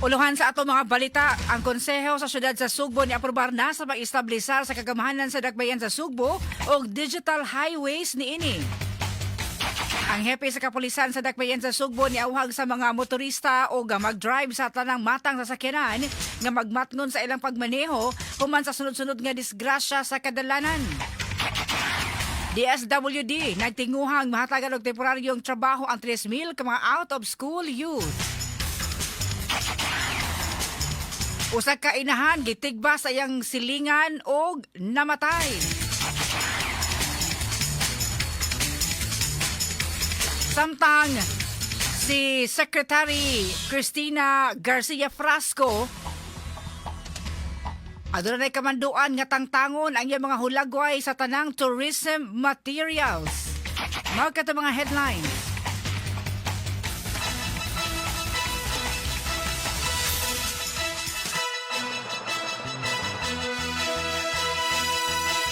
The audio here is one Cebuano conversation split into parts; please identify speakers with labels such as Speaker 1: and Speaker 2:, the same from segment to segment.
Speaker 1: Uluhan sa ato mga balita, ang Konseho sa Syudad sa Sugbo ni aprobar na sa pag-establisar sa kagamahanan sa Dakbayan sa Sugbo og digital highways niini. Ang hepe sa kapulisan sa Dakbayan sa Sugbo ni awhag sa mga motorista o mag-drive sa tanang matang sasakyanan nga magmatngon sa ilang pagmaneho human sa sunod-sunod nga disgrasya sa kadalanan. DSWD nagtinguhang mahatagan og temporaryong trabaho ang 3,000 ka mga out of school youth. Usa ka inahan gitigba sa iyang silingan og namatay. Samtang si Secretary Cristina Garcia Frasco aduna nay kamanduan nga tangtangon ang iyang mga hulagway sa tanang tourism materials. Mao kato mga headlines.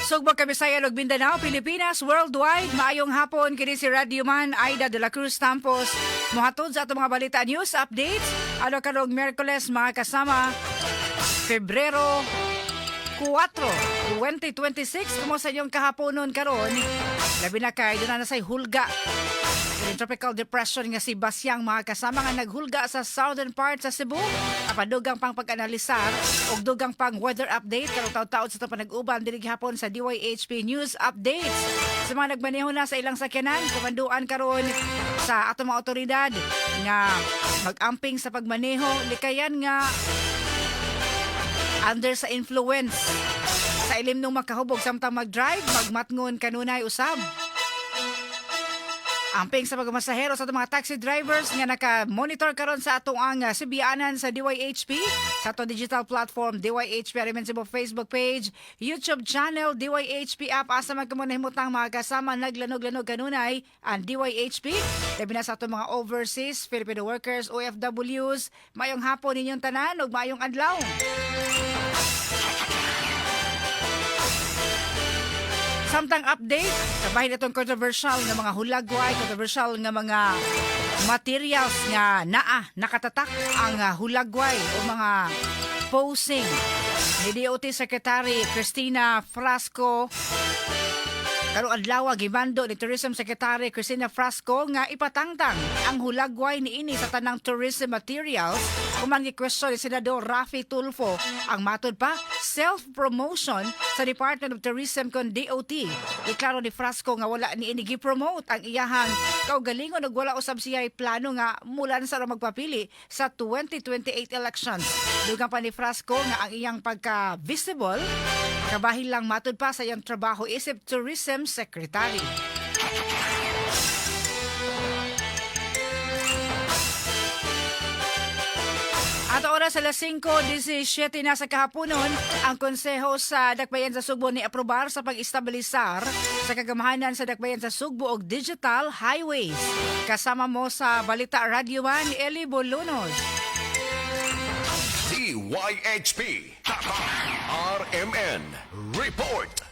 Speaker 1: Sugbo, Kabisayan ug Mindanao, Pilipinas, worldwide. Maayong hapon kini si Radio Man Aida de la Cruz Tampos. Mohatod sa atong mga balita, news updates. Ano karong Miyerkules, mga kasama, Pebrero 4, 2026. Kumusta inyong kahaponon karon? Labi na kay doon na say hulga. Yung tropical depression nga si Basyang, mga kasama, nga naghulga sa southern part sa Cebu. Apan dugang pang pag-analisar ug dugang pang weather update karong taud-taud sa itong panag-uban diri gihapon sa DYHP News Updates. Sa mga nagmaneho na sa ilang sakyanan, kumanduan karon sa atong mga otoridad nga mag-amping sa pagmaneho, likayan nga under sa influence sa ilim nung makahubog samtang mag-drive, magmatngon kanunay usab. Amping sa pagmasahero sa atong mga taxi drivers nga naka-monitor karon sa atong ang sibianan sa DYHP sa atong digital platform DYHP RMN Cebu Facebook page, YouTube channel, DYHP app, asa man kamo nahimutang, mga kasama, naglanog-lanog kanunay ang DYHP. Labi na sa atong mga overseas Filipino workers, OFWs, maayong hapon ninyong tanan ug maayong adlaw. Samtang update, kabahin itong controversial nga mga hulagway, controversial nga mga materials nga naa, nakatatak ang hulagway o mga posing ni DOT Secretary Cristina Frasco. Karong adlaw, gimando ni Tourism Secretary Cristina Frasco nga ipatangtang ang hulagway niini sa tanang tourism materials human gi-question ni Senador Raffy Tulfo ang matod pa self-promotion sa Department of Tourism kon DOT. Iklaro ni Frasco nga wala niini gi-promote ang iyahang kaugalingon ug wala usab siya plano nga mulan sa magpapili sa 2028 elections. Dugang pa ni Frasco nga ang iyang pagka-visible kabahin lang matud pa sa iyang trabaho isip Tourism Secretary. At oras alas 5:17 na sa kahaponon, ang Konseho sa Dakbayan sa Sugbo ni aprobar sa pag-estabilisar sa kagamahanan sa Dakbayan sa Sugbo og digital highways. Kasama mo sa Balita Radio 1, Eli Bolunos.
Speaker 2: DYHP Tatak RMN Report.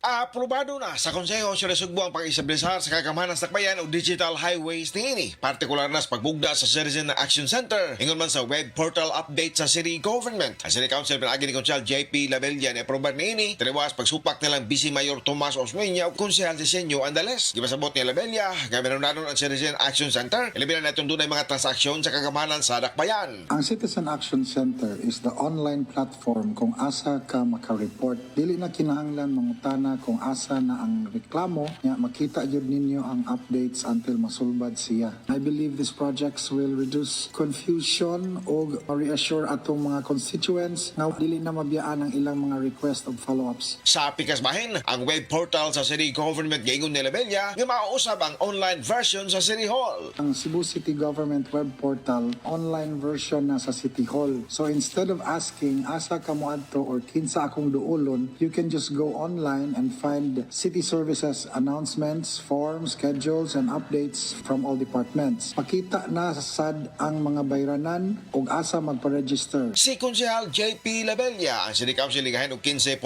Speaker 3: Aprobado na sa Konseho sa Sugbo ang pag-establisar sa kagamahanan sa Dakbayan o digital highways niini, partikular na sa pagbugda sa Citizen Action Center. Ingon man sa web portal update sa City Government. Ang City Council pinaagi ni Konsehal JP Labella ni aprobar niini taliwas pagsupak nilang Vice Mayor Tomas Osmeña ug Konsehal Disenyo Andales. Gipasabot ni Labella nga meron ang Citizen Action Center. Ilabi na natong dunay mga transaksyon sa kagamahanan sa Dakbayan.
Speaker 4: Ang Citizen Action Center is the online platform kung asa ka maka-report. Dili na kinahanglan mangutana kung asa na ang reklamo, nya makita gyud ninyo ang updates until masulbad siya. I believe these projects will reduce confusion o reassure atong mga constituents nga dili na mabiyaan ang ilang mga request of follow-ups.
Speaker 3: Sa pikas bahin, ang web portal sa City Government, giingon ni Labella nga mauusab ang online version sa City Hall.
Speaker 4: Ang Cebu City Government web portal, online version na sa City Hall. So instead of asking asa ka moadto or kinsa akong duolon, you can just go online and and find city services announcements, forms, schedules, and updates from all departments. Pakita na sad ang mga bayranan ug asa magpa-register.
Speaker 3: Si Konsehal JP Labella ang City Council ligahin og 15.5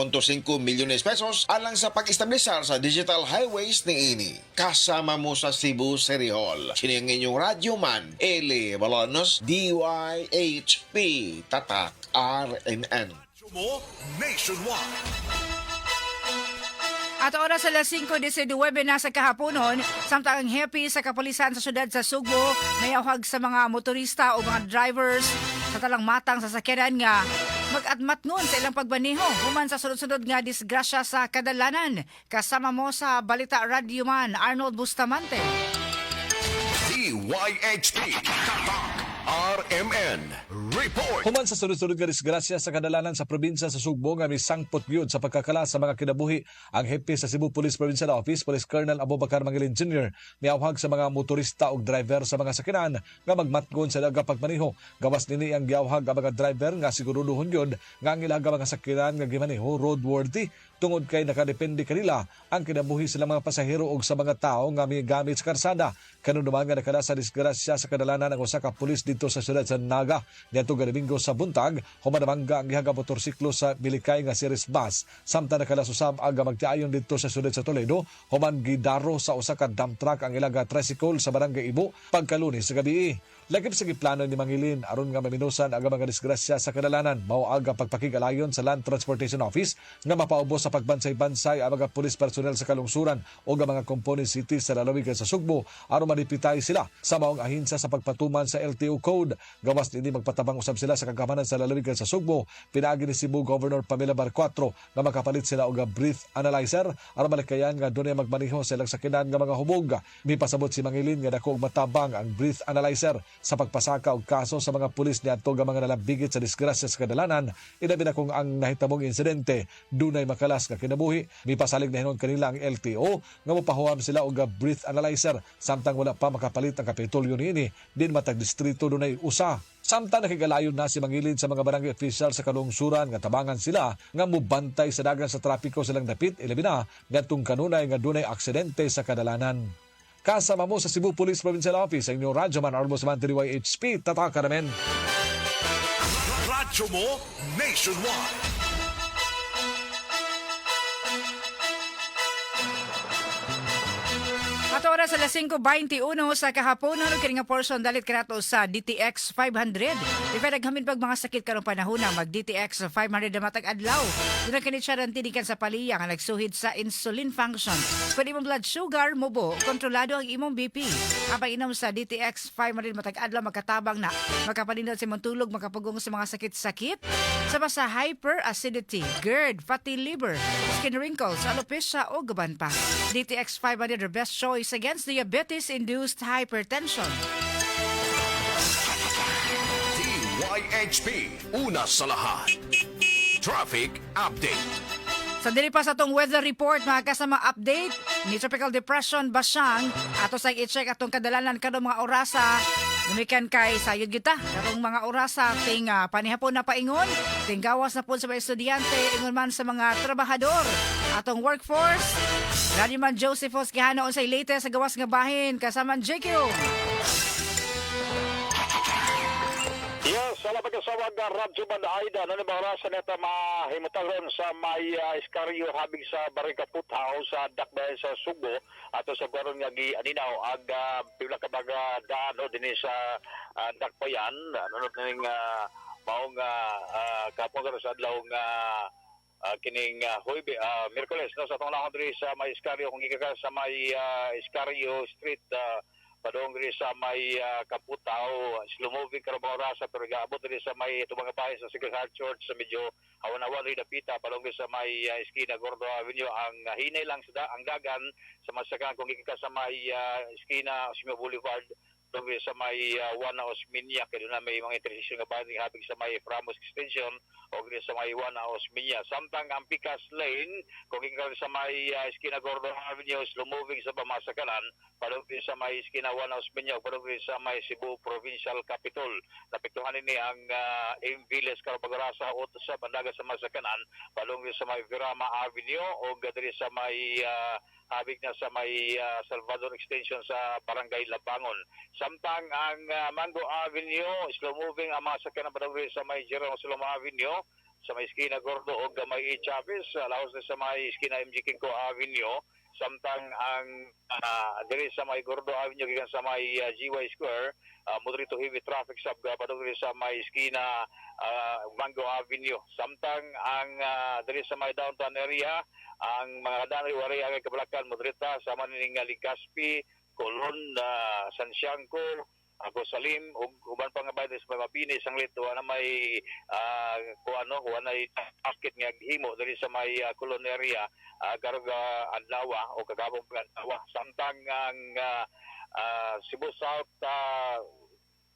Speaker 3: milyones pesos alang sa pag-establisar sa digital highways niini. Kasama mo sa Cebu City Hall. Kini ang inyong radyo man, Eli Balanos, DYHP, Tatak RMN.
Speaker 2: Mo Nationwide.
Speaker 1: At oras alas 5:19 na sa kahaponon, samtang ang hepe sa kapulisan sa syudad sa Sugbo, mayawhag sa mga motorista o mga drivers sa talang matang sasakyanan nga mag-atmat nun sa ilang pagmaneho human sa sunod-sunod nga disgrasya sa kadalanan. Kasama mo sa Balita Radyoman, Arnold Bustamante.
Speaker 2: DYHP Tatak RMN Report.
Speaker 5: Human sa sunod-sunod nga disgrasya sa kadalanan sa probinsya sa Sugbo nga misangpot gyud sa pagkakala sa mga kinabuhi, ang hepe sa Cebu Police Provincial Office, Police Colonel Abubakar Mangilin Jr., miawhag sa mga motorista ug driver sa mga sakinan nga magmatgon sa daga pagmaneho. Gawas nini ang giawhag ang mga driver nga siguruduhon gyud nga ang ilang mga sakinan nga gimaneho roadworthy tungod kay nakadepende kanila ang kinabuhi sa mga pasahero ug sa mga tao nga migamit sa karsada. Kanunuman nga nakala sa disgrasya sa kadalanan ang usa ka pulis didto sa syudad sa Naga niadtong Domingo sa buntag human nabangga ang gihang motorsiklo sa milikay nga Ceres bus, samtang nakalasusab ang magtiayon didto sa syudad sa Toledo human gidaro sa usa ka dump truck ang ilang tricycle sa barangay Ibo pagkalunes sa gabi. Lakip sa giplano ni Mangilin aron nga maminusan ang mga disgrasya sa kadalanan mao ang pagpakigalayon sa Land Transportation Office nga mapaubos sa pagbansay-bansay ang mga pulis personnel sa kalungsuran o ang mga component cities sa lalawigan sa Sugbo aron malipitay sila sa maong ahensa sa pagpatuman sa LTO code. Gawas nini, magpatabang usab sila sa kagamanan sa lalawigan sa Sugbo pinaagi ni Cebu Governor Pamela Baricuatro nga makapalit sila og breath analyzer aron malikayan nga dunay magmaneho sa ilang sakinan nga mga hubog. Mipasabot si Mangilin nga dako og matabang ang breath analyzer sa pagpasaka og kaso sa mga pulis niadto nga mga nalambigit sa disgrasya sa kadalanan, ilabi na kung ang nahitamong insidente dunay makalas nga kinabuhi. Mipasalig na hinon kanila ang LTO nga mopahuam sila og breath analyzer samtang wala pa makapalit ang Kapitolyo niini din matag distrito dunay usa. Samtang nakigalayon na si Mangilin sa mga barangay official sa kalungsuran nga tabangan sila nga mubantay sa dagan sa trapiko silang dapit, ilabi na ngadtong kanunay nga dunay aksidente sa kadalanan. Kasama mo sa Cebu Police Provincial Office, ang inyong Radyoman Arnold Bustamante, DYHP, Tatak RMN.
Speaker 2: Radyo mo Nationwide.
Speaker 1: At oras alas 5:21 sa kahaponon, ug kini nga portion dalit kanato sa DTX 500. Di pa naghamin pag mga sakit karong panahon na mag DTX 500 na matag adlaw. Duna kini siya tinikan sa paliya nga nagsuhid sa insulin function. Kung imong blood sugar mubo, kontrolado ang imong BP. Ang pag-inom sa DTX 500 matag adlaw makatabang na makapanindot sa imong tulog, makapugong sa mga sakit-sakit, sama sa hyperacidity, GERD, fatty liver, skin wrinkles, alopecia o guban pa. DTX 500, your best choice against diabetes-induced hypertension.
Speaker 2: DYHP, una sa lahat. Traffic Update.
Speaker 1: Sa dili pa sa atong weather report, mga kasama, update ni Tropical Depression Basyang, ato sa i-check atong kadalanan karong mga orasa. Gumikan kay sayod kita karong mga orasa ting panihapon na paingon, ting gawas na po sa mga estudyante, ingon man sa mga trabahador, atong workforce. Radyoman Joseph Quijano, unsay latest sa gawas nga bahin, kasama JQ?
Speaker 6: Yes, salamat ka sa wag Radyo Aida. Ano ba orasan neta mahimutang ron sa may Escario habig sa Barangay Putao sa Dakbayan sa Sugbo ato sa karon nga gi aninaw ag pila ka baga daan no dinhi sa Dakbayan ano no ning maong kapon karon sa adlaw nga kining Huwebe, Miyerkules no, sa atong lakad diri sa may Escario, kung gikan ka sa may Escario Street padung diri sa may Kaputao, slow moving karon mga orasa, pero gaabot diri sa may tubang bahay sa Sacred Heart Church sa medyo awan-awan rin dapita padung diri sa may esquina Gordo Avenue. Ang hinay lang sa ang dagan sa masakan kung gikan ka sa may esquina Osmeña Boulevard. Padung sa may Juana Osmeña kay na may mga intersection nga bahin habig sa may Ramos Extension o diri sa may Juana Osmeña. Samtang ang Picas Lane kung gikan sa may Esquina Gordon Avenue, slow moving sa pamasakanan padung sa may Esquina Juana Osmeña o padung sa may Cebu Provincial Capitol. Napektuhan ini ang MV Les Carabagarasa o sa bandaga sa masakanan padung sa may Virama Avenue o diri sa may habig na sa may Salvador Extension sa Barangay Labangon. Samtang ang Mango Avenue, slow moving ang mga sakyanan padung sa may Jerome Soloma Avenue, sa may Esquina Gordo o may E. Chavez, lahos na sa may Esquina MG Quingco Avenue. Samtang ang diri sa may Gordo Avenue gikan sa may GY Square, moderate to heavy traffic sab padung diri sa may Esquina Mango Avenue. Samtang ang diri sa may downtown area, ang mga kadaan wari ang kabalakan moderate sama nining Legazpi, Colon, Sanciangco, Ako Salim ug uban pa nga bahin sa may Mabini sanglit wa na may kuano wa na takit nga gihimo diri sa may Colon area karong adlaw o kagabong adlaw. Samtang ang Cebu South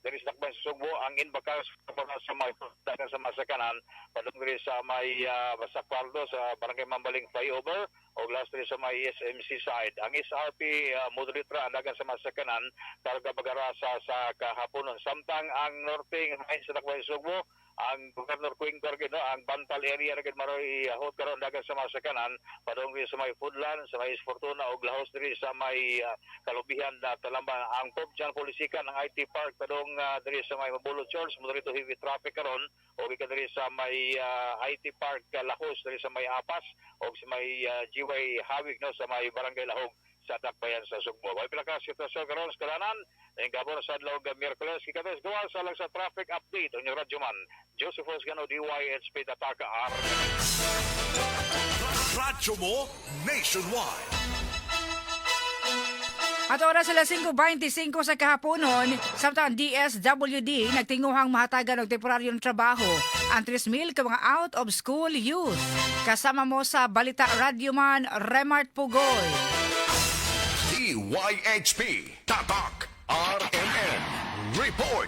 Speaker 6: diri sa Dakbayan sa Sugbo, ang Inbakar sa may dagan sa masakanan padung diri sa may Basacuardo sa Barangay Mambaling flyover o last diri sa may SMC side. Ang SRP moderate ra ang dagan sa masakanan karga bagarasa sa kahaponon. Samtang ang norte nga sa Dakbayan sa Sugbo, ang Governor Cuenca no, ang Bantal area ra gid maroy hot karon dagan sa masakanan padung diri sa may Foodland, sa may Fortuna ug lahos diri sa may Kalubihan na Talamba. Ang Pope John Polisikan, ang IT Park padung diri sa may Mabulo Church, moderate to heavy traffic karon o gikan diri sa may IT Park lahos diri sa may Apas o sa may GY Hawig no, sa may Barangay Lahog sa Dakbayan sa Sugbo. May pila ka sitwasyon karon sa kalanan ning gabor sa adlaw nga Miyerkules. Kikates gawa sa lang sa traffic update ang inyong radyoman Joseph Osgano, DYHP Tataka R.
Speaker 2: Radyo mo nationwide.
Speaker 1: At oras sila 5:25 sa kahaponon, samtang ang DSWD nagtinguhang mahatagan og temporaryong trabaho ang 3,000 ka mga out of school youth. Kasama mo sa Balita, Radyoman Remart Pugoy.
Speaker 2: DYHP Tatak RMN Report.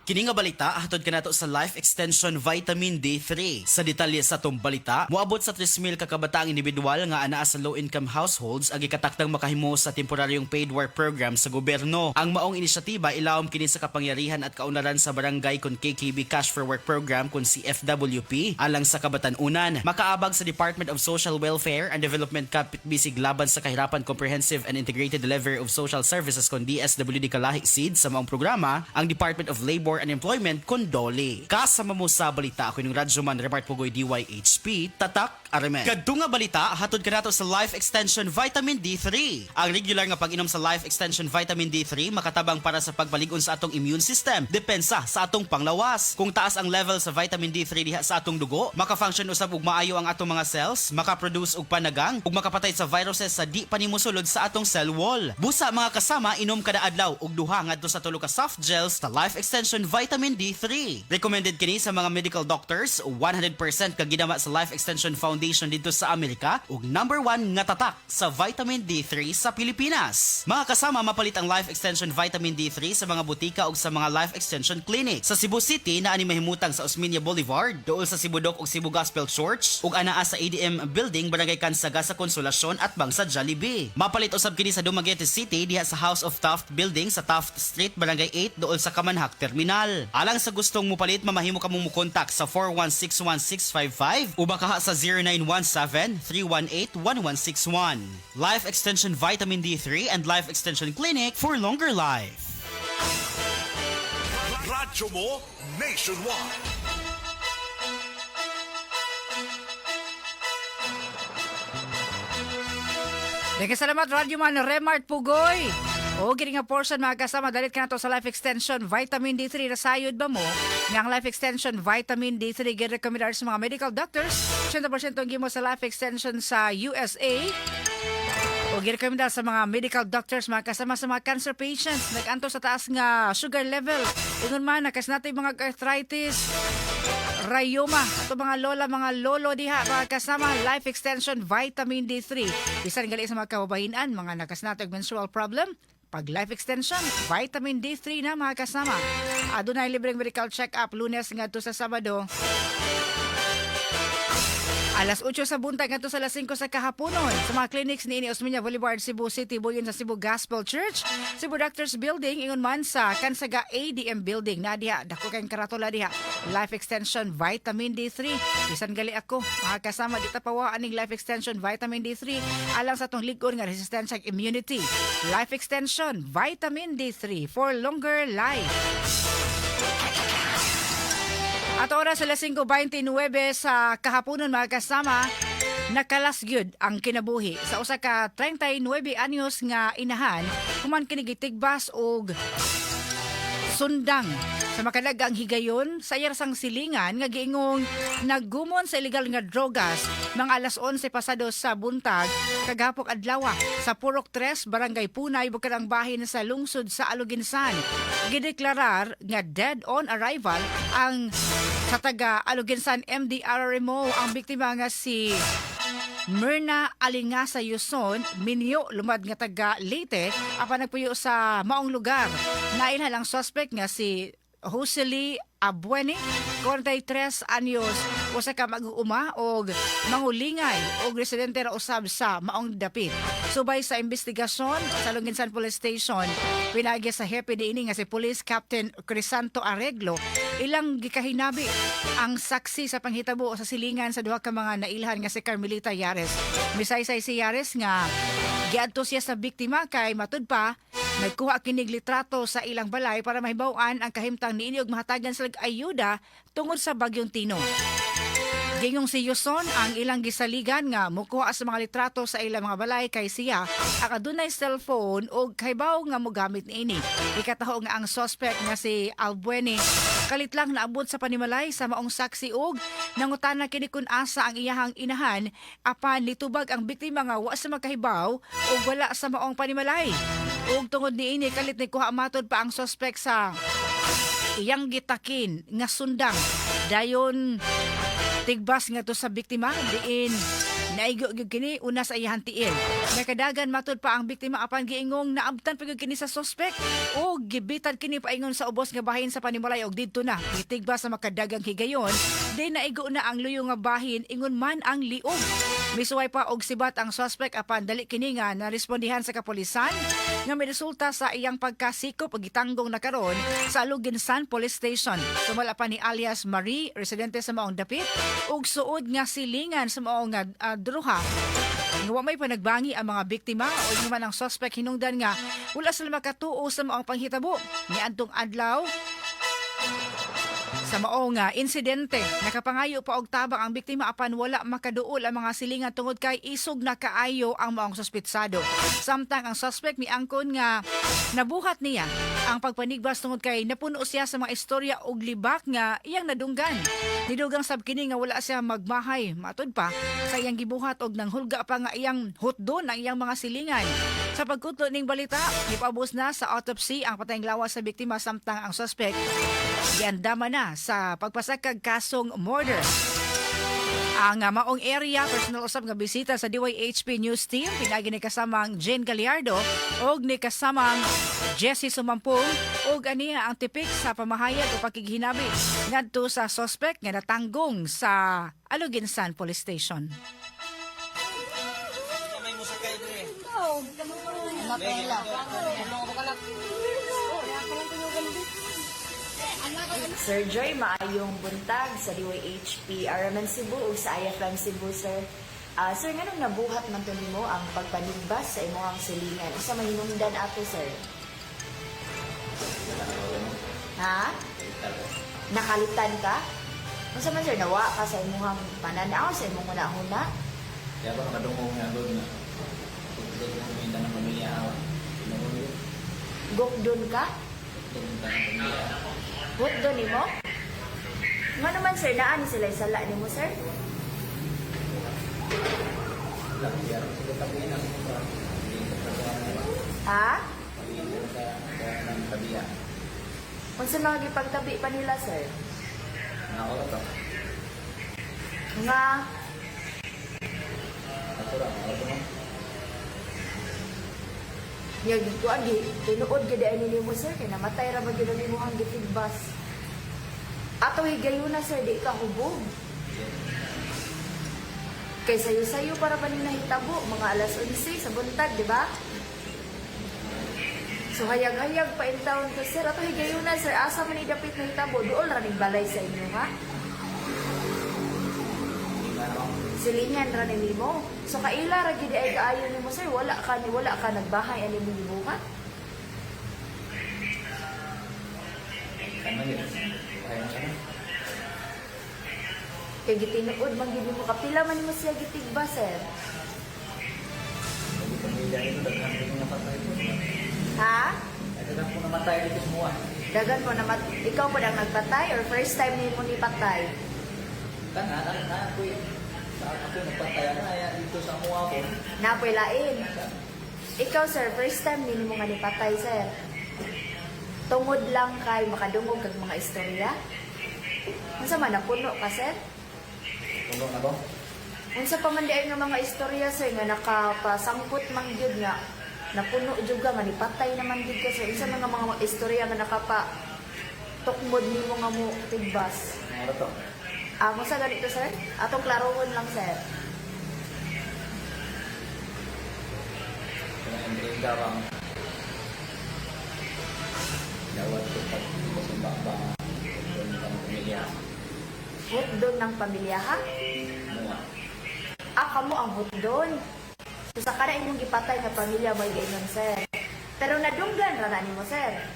Speaker 7: Kini nga balita hatod kanato sa Life Extension Vitamin D3. Sa detalye sa atong balita, moabot sa 3,000 ka kabataang individual nga anaa sa low-income households ang gikatakdang makahimo sa temporaryong paid work program sa gobyerno. Ang maong inisyatiba ilawom kini sa kapangyarihan at kaunlaran sa barangay kon KKB Cash for Work Program kon CFWP alang sa kabatan-unan. Makaabag sa Department of Social Welfare and Development kapit bisig laban sa kahirapan Comprehensive and Integrated Delivery of Social Services kon DSWD Kalahi SEED sa maong programa ang Department of Labor and Employment kon DOLE. Kasama mo sa balita, ako inyong radyoman Remart Pugoy, DYHP, Tatak RMN. Kadto nga balita hatod kanato sa Life Extension Vitamin D3. Ang regular nga pag-inom sa Life Extension Vitamin D3 makatabang para sa pagpalig-on sa atong immune system, depensa sa atong panglawas. Kung taas ang level sa vitamin D3 diha sa atong dugo, maka-function usab og maayo ang atong mga cells, maka-produce og panagang ug makapatay sa viruses sa di pa nimo sulod sa atong cell wall. Busa mga kasama, inom kada adlaw og duha ngadto sa tulo ka soft gels sa Life Extension Vitamin D3. Recommended kini sa mga medical doctors, 100% kaginama sa Life Extension Foundation dito sa Amerika ug number 1 nga tatak sa vitamin D3 sa Pilipinas. Mga kasama, mapalit ang Life Extension Vitamin D3 sa mga butika ug sa mga Life Extension Clinic. Sa Cebu City naa ni mahimutang sa Osmeña Boulevard, duol sa Cebu Doc ug Cebu Gospel Church ug anaa sa ADM Building, Barangay Kansaga sa Consolacion at bang sa Jollibee. Mapalit usab kini sa Dumaguete City diha sa House of Taft Building sa Taft Street, Barangay 8 duol sa Kamanhak Terminal. Alang sa gustong mupalit, mamahimo kamong mukontak sa 4161655 o baka sa 0917-318-1161. Life Extension Vitamin D3 and Life Extension Clinic for longer life.
Speaker 2: Radyo mo nationwide.
Speaker 1: Daghang salamat, Radyoman Remart Pugoy. O kini nga portion mga kasama dalit kanato sa Life Extension Vitamin D3. Nasayod ba mo nga ang Life Extension Vitamin D3 girekomendar sa mga medical doctors? 80% ang gimo sa Life Extension sa USA. O girekomendar sa mga medical doctors mga kasama sa mga cancer patients, nag-anto sa taas nga sugar level. Ingon man nakas natin mga arthritis, rayuma, ato mga lola, mga lolo diha, mga kasama, Life Extension Vitamin D3. Bisan gali sa mga kababahinan, mga nakasnatog menstrual problem, Pag Life Extension Vitamin D3 na, mga kasama. Adunay libreng medical check-up Lunes ngadto sa Sabado, alas 8 sa buntag ngadto sa alas 5 sa kahaponon sa mga clinics ni Osmeña Boulevard, Cebu City, buyon sa Cebu Gospel Church, Cebu Doctors Building, ingon man sa Kansaga ADM Building. Na diha, dako kayong karatula diha. Life Extension Vitamin D3. Bisan gali ako, mga kasama, di tapawa aning Life Extension Vitamin D3 alang sa atong lig-on nga resistensya ug immunity. Life Extension Vitamin D3 for longer life. At oras alas 5:29 sa kahaponon, mga kasama, nakalas gyud ang kinabuhi sa usa ka 39 anyos nga inahan human kini gitigbas og sundang sa makadagang higayon sa iyang silingan nga giingong naggumon sa illegal nga drogas mga alas 11 pasado sa buntag kagahapok adlaw sa Purok 3, Barangay Punay, Bukirang Bahin sa lungsod sa Aloguinsan. Gideklarar nga dead on arrival ang sa taga Aloguinsan MDRRMO ang biktima nga si Myrna Alingasa Yuson, minyo lumad nga taga Leyte apan nagpuyo sa maong lugar. Nailhan ang suspect nga si Josely Abuene, 43 anyos, usa ka mag-uuma og mangulingay og residente ra usab sa maong dapit. Subay sa investigasyon sa Aloguinsan Police Station, pinagi sa hepe niini nga si Police Captain Crisanto Arreglo, ilang gikahinabi ang saksi sa panghitabo sa silingan sa duha ka mga nailhan nga si Carmelita Yares. Misaysay si Yares nga giadto siya sa biktima kay matud pa nagkuha kinig litrato sa ilang balay para mahibaw-an ang kahimtang niini ug mahatagan sila ayuda tungod sa bagyong Tino. Gingong si Yuson ang ilang gisaligan nga mukuha sa mga litrato sa ilang mga balay kay siya ang adunay cellphone og kahibaw nga mogamit niini. Ikataho nga ang suspect nga si Albuene kalit lang naabot sa panimalay sa maong saksi og nangutana kini kun asa ang iyahang inahan, apan nitubag ang biktima nga wa sa makahibaw og wala sa maong panimalay. Ug tungod niini, kalit ni kuha matod pa ang suspect sa iyang gitakin nga sundang. Dayon tigbas nga to sa biktima diin naigo gyud kini una sa iyang tiil. Nakadagan matud pa ang biktima apan giingong naabtan pa gyud kini sa suspect o gibitan kini paingon sa ubos nga bahin sa panimalay og didto na gitigbas sa makadagang higayon di naigo na ang luyo nga bahin ingon man ang liog. Misuway pa og sibat ang suspect apan dali kini nga narespondihan sa kapolisan nga may resulta sa iyang pagkasikop ug gitanggong na karon sa Aloguinsan Police Station. Sumala pa ni alias Marie, residente sa maong dapit, ug suod nga silingan sa maong druha nga wa may panagbangi ang mga biktima o naman ang suspect hinungdan nga wala sila makatuo sa maong panghitabo. Niadtong adlaw sa maong insidente, nakapangayo pa og tabang ang biktima apan wala makaduol ang mga silingan tungod kay isog na kaayo ang maong suspitsado. Samtang ang suspect miangkon nga nabuhat niya ang pagpanigbas tungod kay napuno siya sa mga istorya og libak nga iyang nadunggan. Nidugang sab kini nga wala siya magmahay matud pa sa iyang gibuhat og nanghulga pa nga iyang hutdon ang iyang mga silingan. Sa pagkutlo ning balita, gipaubos na sa autopsy ang patayng lawas sa biktima samtang ang suspect giandama na sa pagpasakag kasong murder. Ang maong area, personal usab nga bisita sa DYHP News Team, pinagi ni kasamang Jane Gallardo og ni kasamang Jesse Sumampong, og aniya ang tipik sa pamahayag o pakighinabi ngadto sa suspect nga natanggong sa Aloguinsan Police Station.
Speaker 8: Sir Joy, maayong buntag sa DYHP RMN Cebu ug sa IFM Cebu, sir. Sir, nganong nabuhat man to nimo ang pagpanigbas sa imong silingan? Unsa may hinungdan ato, sir? Ha? Nakalitan ka? Unsa man, sir, nawa ka sa imong pananaw, sa imong hunahuna?
Speaker 9: Kaya ba nakadungog nga doon na pagdod mo may ng pamilya awa. Tinungog yun.
Speaker 8: Gukdon ka?
Speaker 9: Pagdod mo ng pamilya.
Speaker 8: Hutdon nimo? Nga naman, sir, naa ni sila sala nimo, sir?
Speaker 9: Lang, kaya sa tabihan ang mga hindi sa trabaho nila.
Speaker 8: Ha?
Speaker 9: Pagiging sa ng tabihan.
Speaker 8: Unsa mga gipagtabi pa nila, sir?
Speaker 9: Mga oras to.
Speaker 8: Nga
Speaker 9: Ato ra, mga oras mo.
Speaker 8: Nya gikuan gi tinuod gyud ay nimo, sir, kay namatay ra ba gyud ang imong gitigbas. Ato higayuna, sir, di ka hubog? Kay sayo-sayo para ba ni nahitabo mga alas 11 sa buntag, di ba? So hayag-hayag pa in town ka, sir. Ato higayuna, sir, asa man ni dapit nahitabo? Duol ra ning balay sa inyo, ha? Silingan ra ni nimo. So kaila ra gid ay kaayo nimo, sir, wala ka nagbahay ani mo gibuhat.
Speaker 9: Ano yun? Kaya mo na.
Speaker 8: Kay gitinuod man gid nimo, kapila man nimo siya gitigba, sir?
Speaker 9: Lagi pamilya ito, daghan ko napatay ko.
Speaker 8: Ha?
Speaker 9: Daghan ko namatay dito semua.
Speaker 8: Dagan mo namat ikaw pa ang nagpatay or first time nimo ni patay?
Speaker 9: Kana, na, na, ako eh. Sa ako nagpatay na ay dito sa mua ko.
Speaker 8: Napoy lain. Ikaw, sir, first time nimo nga nipatay, sir? Tungod lang kay makadungog kag mga istorya? Unsa man, napuno ka, sir?
Speaker 9: Tulong na ba?
Speaker 8: Unsa pa man diay nga mga istorya, sir, nga nakapasangkot man gyud nga napuno jud ka nga nipatay naman gyud ka, sir? Unsa man nga mga istorya nga nakapa tukmod nimo nga mo tigbas?
Speaker 9: Mga to.
Speaker 8: Ah, kung sa ganito, sir, atong klarohon lang, sir.
Speaker 9: Kaya ang brinda bang dawat ko pag sa ba doon ang pamilya.
Speaker 8: Hutdon ng pamilya, ha?
Speaker 9: Mua.
Speaker 8: Ah, kamo ang hutdon. So sa kada imong gipatay nga pamilya mo gaingon, sir. Pero nadunggan ra na nimo, sir.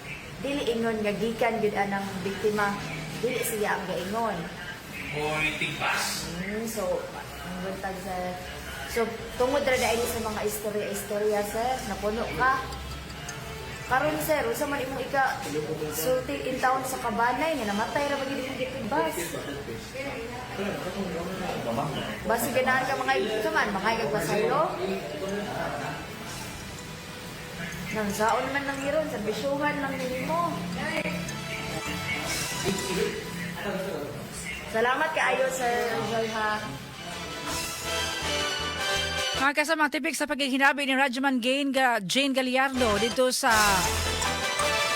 Speaker 8: Dili ingon nga gikan gyud anang biktima, dili siya ang gaingon. So, ang buntag, sir. So, tungod ra dahil sa mga istorya-istorya, sir, napuno ka. Karon, sir, unsa man imong ika sulti in town sa kabanay nga namatay ra ba gyud imong gitibas? Basi ganahan ka mga ito man, mga kagpasaylo. Nang saon man lang iron, serbisyuhan lang nimo. Salamat kaayo, Sir Joy, ha.
Speaker 1: Mga kasama, tipik sa paghihinabi ni Rajaman Jane Gallardo dito sa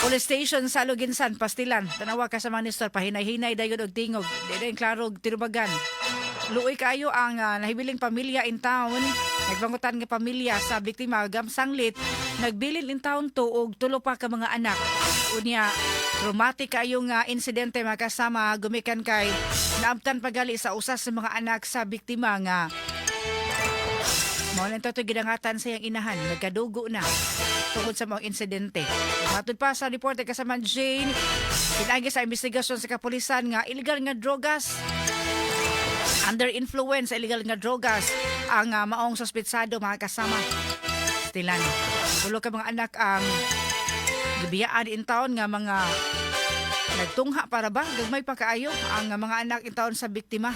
Speaker 1: police station sa Aluginsan, Pastilan. Tanawa ka sa mga Nestor, pahinay-hinay dayon og tingog. Di dayon klaro og tinubagan. Luoy kaayo ang nahibiling pamilya in town. Nagbangutan nga pamilya sa biktima gamsanglit. Nagbilin in town to og tulo pa ka mga anak. Unya, traumatic kaayo nga insidente, mga kasama, gumikan kay naabtan pagali sa usas sa mga anak sa biktima nga mao lang to gidangatan sa iyang inahan, nagkadugo na tungod sa mga insidente. Matod pa sa report kasama Jane, pinagi sa investigasyon sa kapulisan nga illegal nga drogas, under influence sa illegal nga drogas ang maong suspetsado, mga kasama. Stilan. Tulo ka mga anak ang gibiyaan in town nga mga nagtungha para ba gagmay pa kaayo ang mga anak in town sa biktima.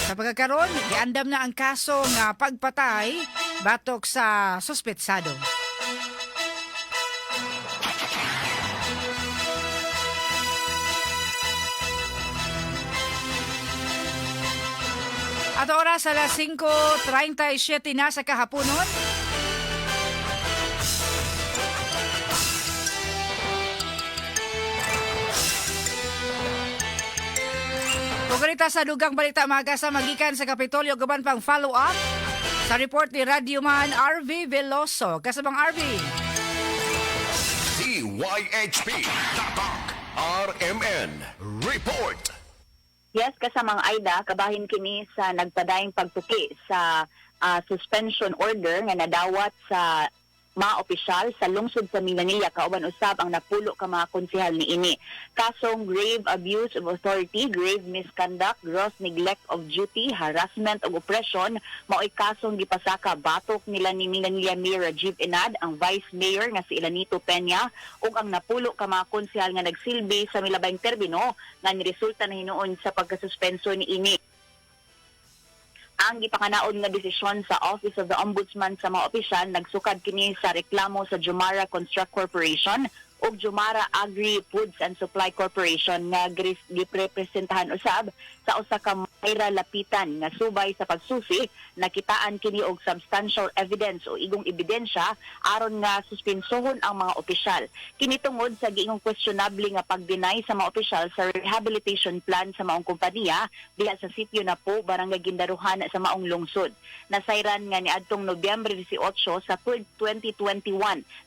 Speaker 1: Sa pagkakaroon, giandam na ang kaso nga pagpatay batok sa suspetsado. At oras alas 5:37 na sa kahaponon. Kung ganita sa dugang balita, mga kasama, gikan sa Kapitolyo, gaban pang follow-up sa report ni Radyoman RV Veloso. Kasamang RV.
Speaker 2: DYHP Tatak RMN Report.
Speaker 10: Yes, kasamang Aida, kabahin kini sa nagpadayong pagtuki sa suspension order nga nadawat sa mga opisyal sa lungsod sa Minglanilla kauban usab ang napulo ka mga konsehal niini. Kasong grave abuse of authority, grave misconduct, gross neglect of duty, harassment ug oppression mao'y kasong gipasaka batok nila ni Minglanilla Mayor Rajiv Enad, ang Vice Mayor nga si Elanito Peña ug ang napulo ka mga konsehal nga nagsilbi sa milabayng termino nga niresulta na hinuon sa pagkasuspenso niini. Ang gipakanaon nga desisyon sa Office of the Ombudsman sa mga opisyal nagsukad kini sa reklamo sa Jumara Construct Corporation. ug Jumara Agri Foods and Supply Corporation nga girepresentahan usab sa usa ka Myra Lapitan nga subay sa pagsusi nakitaan kini og substantial evidence o igong ebidensya aron nga suspinsohon ang mga opisyal. Kini tungod sa giingong questionable nga pag-deny sa mga opisyal sa rehabilitation plan sa maong kompanya diha sa sitio na po, Barangay Guindaruhan sa maong lungsod. Nasayran nga niadtong Nobyembre 18 sa tuig 2021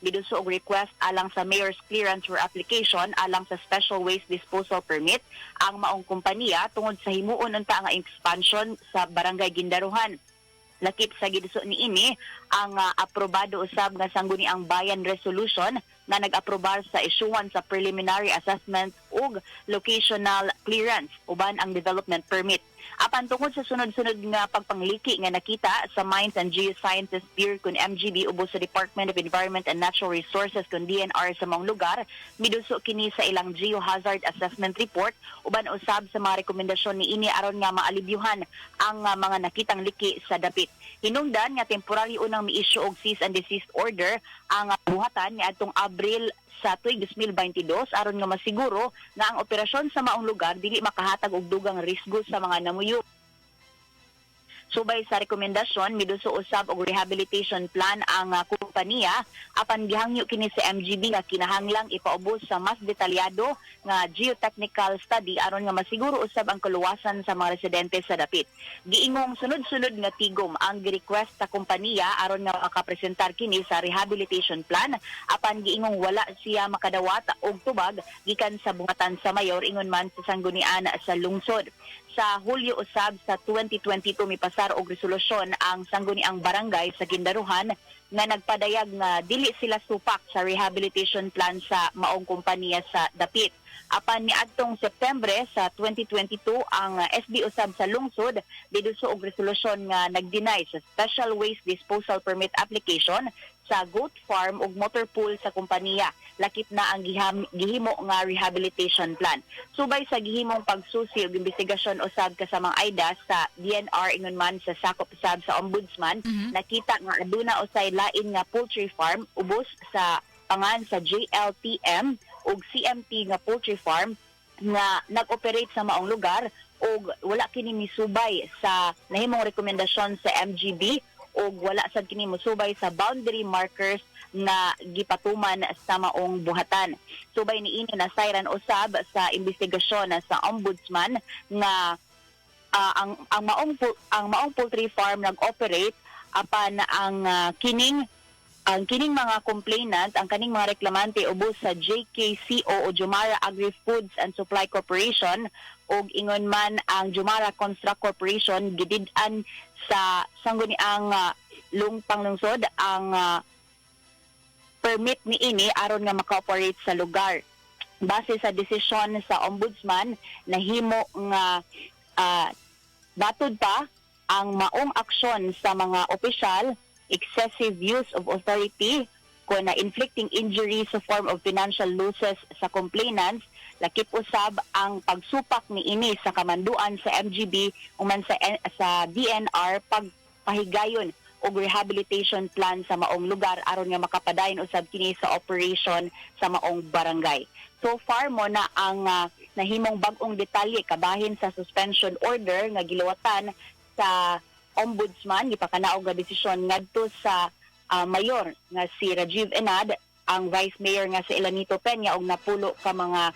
Speaker 10: miduso og request alang sa mayor's clearance for application alang sa special waste disposal permit ang maong kompanya tungod sa himuon unta nga expansion sa Barangay Guindaruhan. Lakip sa giduso niini ang aprobado usab nga Sangguniang Bayan resolution nga nag-aprobar sa isyuhan sa preliminary assessment ug locational clearance uban ang development permit. Apan tungod sa sunod-sunod nga pagpangliki nga nakita sa Mines and Geosciences Bureau kun MGB ubos sa Department of Environment and Natural Resources kun DENR sa maong lugar, miduso kini sa ilang geohazard assessment report uban usab sa mga rekomendasyon niini aron nga maalibyuhan ang mga nakitang liki sa dapit. Hinungdan nga temporary unang mi-issue og cease and desist order ang buhatan niadtong Abril sa tuig 2022 aron nga masiguro nga ang operasyon sa maong lugar dili makahatag og dugang risgo sa mga namuyo. Subay sa rekomendasyon, miduso usab og rehabilitation plan ang kompanya apan gihangyo kini sa MGB nga kinahanglang ipaubos sa mas detalyado nga geotechnical study aron nga masiguro usab ang kaluwasan sa mga residente sa dapit. Giingong sunod-sunod nga tigom ang gi-request sa kompanya aron nga makapresentar kini sa rehabilitation plan apan giingong wala siya makadawat og tubag gikan sa buhatan sa mayor ingon man sa sanggunian sa lungsod. Sa Hulyo usab sa 2022 mipasar og resolusyon ang sangguniang barangay sa Guindaruhan nga nagpadayag nga dili sila supak sa rehabilitation plan sa maong kompanya sa dapit. Apan niadtong Septembre sa 2022 ang SB usab sa lungsod miduso og resolusyon nga nag-deny sa special waste disposal permit application sa goat farm ug motor pool sa kompanya lakip na ang gihimo nga rehabilitation plan. Subay sa gihimong pagsusi ug investigasyon usab kasamang Aida sa DENR ingon man sa sakop usab sa ombudsman, nakita nga aduna usay lain nga poultry farm ubos sa pangan sa JLTM ug CMT nga poultry farm nga nag-operate sa maong lugar ug wala kini misubay sa nahimong rekomendasyon sa MGB ug wala sad kini mosubay sa boundary markers nga gipatuman sa maong buhatan. Subay niini nasayran usab sa investigasyon sa ombudsman nga ang maong poultry farm nag-operate apan ang kining mga complainant, ang kaning mga reklamante ubos sa JKCO o Jumara Agri Foods and Supply Corporation ug ingon man ang Jumara Construct Corporation gidid-an sa sangguniang lung panglungsod ang permit niini aron nga maka-operate sa lugar. Base sa desisyon sa ombudsman, nahimo nga batud pa ang maong aksyon sa mga opisyal excessive use of authority kon na inflicting injury sa form of financial losses sa complainants, lakip usab ang pagsupak niini sa kamanduan sa MGB uman sa DENR pagpahigayon og rehabilitation plan sa maong lugar aron nga makapadayon usab kini sa operation sa maong barangay. So far mao na ang nahimong bag-ong detalye kabahin sa suspension order nga giluwatan sa ombudsman, gipakanaog nga desisyon ngadto sa mayor nga si Rajiv Enad, ang vice mayor nga si Elanito Peña ug napulo ka mga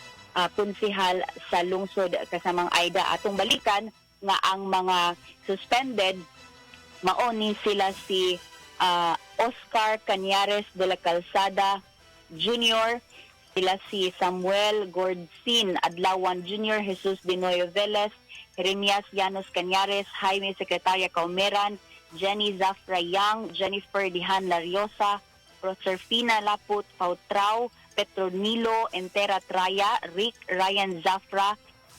Speaker 10: konsehal sa lungsod, kasamang Aida. Atong balikan nga ang mga suspended mao ni sila si Oscar Cañares de la Calzada Jr., sila si Samuel Gordsin Adlawan Jr., Jesus Dinoyo Velez, Jeremias Llanos Cañares, Jaime Secretaria Caumeran, Jenny Zafra Yang, Jennifer Dihan Lariosa, Proserfina Laput Pautrao, Petronilo Entera Traya, Rick Ryan Zafra,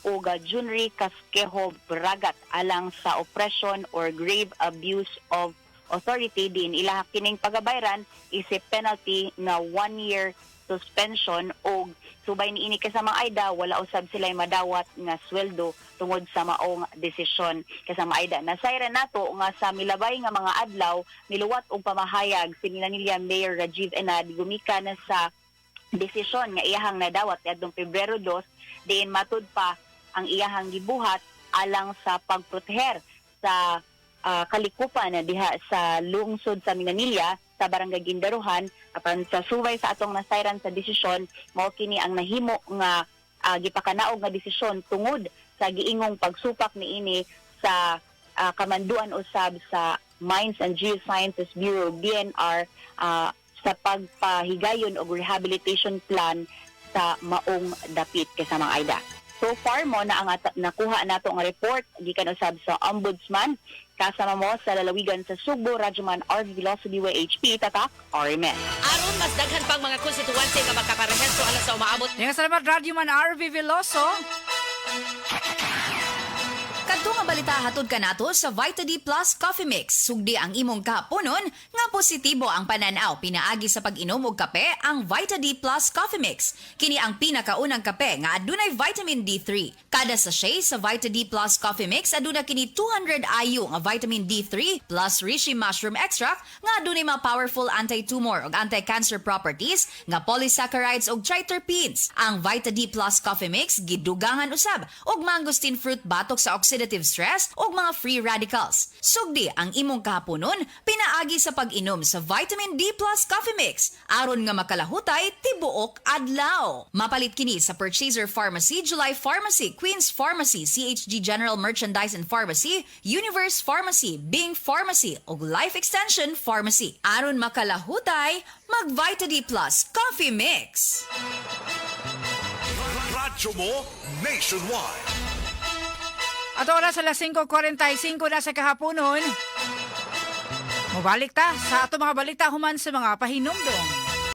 Speaker 10: ug Junri Casquejo Bragat alang sa oppression or grave abuse of authority din ilaha kining pagabayran isip penalty nga 1 year suspension og subay niini, kasamang Aida, wala usab sila madawat nga sweldo tungod sa maong desisyon. Kasama Aida, nasayran nato nga sa milabay nga mga adlaw miluwat og pamahayag si Minglanilla Mayor Rajiv Enad gumikan sa Desisyon nga iyahang nadawat niadtong Pebrero 2, diin matud pa ang iyahang gibuhat alang sa pagproteher sa kalikupan na diha sa lungsod sa Minglanilla sa Barangay Guindaruhan. Apan sa suway sa atong nasayran sa desisyon, mao kini ang nahimo nga gipakanaog nga desisyon tungod sa giingong pagsupak niini sa kamanduan usab sa Mines and Geosciences Bureau, DENR, sa pagpahigayon og rehabilitation plan sa maong dapit, kasamang Aida. So far, mao na ang nakuha nato ang report gikan usab sa Ombudsman. Kasama mo sa lalawigan sa Sugbo, Radyoman RV Veloso, DYHP, Tatak, RMN.
Speaker 11: Aron mas daghan pang mga konstituwente nga makaparehistro alang sa umaabot
Speaker 1: Nga salamat, Radyo Man RV Veloso.
Speaker 12: Kadto nga balita hatod kanato sa Vita D Plus Coffee Mix. Sugdi ang imong kahaponon nga positibo ang pananaw pinaagi sa pag-inom og kape ang Vita D Plus Coffee Mix. Kini ang pinakaunang kape nga adunay vitamin D3. Kada sachet sa Vita D Plus Coffee Mix aduna kini 200 IU nga vitamin D3 plus reishi mushroom extract nga adunay mga powerful anti-tumor ug anti-cancer properties nga polysaccharides ug triterpenes. Ang Vita D Plus Coffee Mix gidugangan usab og mangosteen fruit batok sa oxidative stress ug mga free radicals. Sugdi ang imong kahaponon pinaagi sa pag-inom sa Vitamin D Plus Coffee Mix aron nga makalahutay tibuok adlaw. Mapalit kini sa Purchaser Pharmacy, July Pharmacy, Queens Pharmacy, CHG General Merchandise and Pharmacy, Universe Pharmacy, Bing Pharmacy ug Life Extension Pharmacy. Aron makalahutay, mag Vita D Plus Coffee Mix.
Speaker 2: Radyo mo nationwide.
Speaker 1: At oras, alas 5:45 na sa kahaponon. Mubalik ta sa ato mga balita human sa mga pahinumdom.